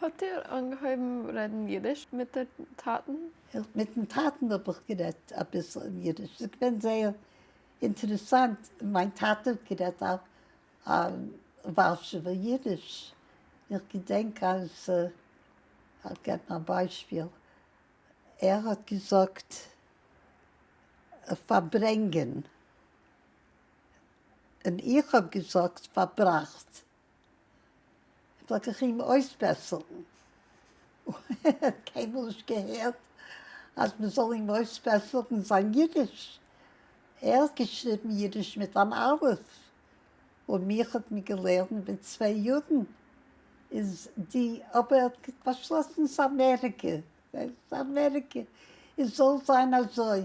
האט איר אנגעהויבן רעדן אידיש מיט דער טאטן? מיטן טאטן האב איך גערעדט אביסל אין אידיש, ס'איז געווען זייער אינטערעסאנט, מיין טאטע האט גערעדט א ווארשעווער אידיש, איך געדענק אז, כ'וועל געבן א ביישפיל, ער האט געזאגט פארברענגען, און איך האב געזאגט פארבראכט. פלעג איך אים אויסבעסערן, און ער האט קיינמאל נישט געהערט אז מען זאל אים אויסבעסערן זיין אידיש. ער האט געשריבן אידיש מיט אן אלף, און מיך האט מען געלערנט מיט צוויי יודן. איז די אבער ער האט באשלאסן ס'אמעריקע, ס'אמעריקע, עס זאל זיין אזוי.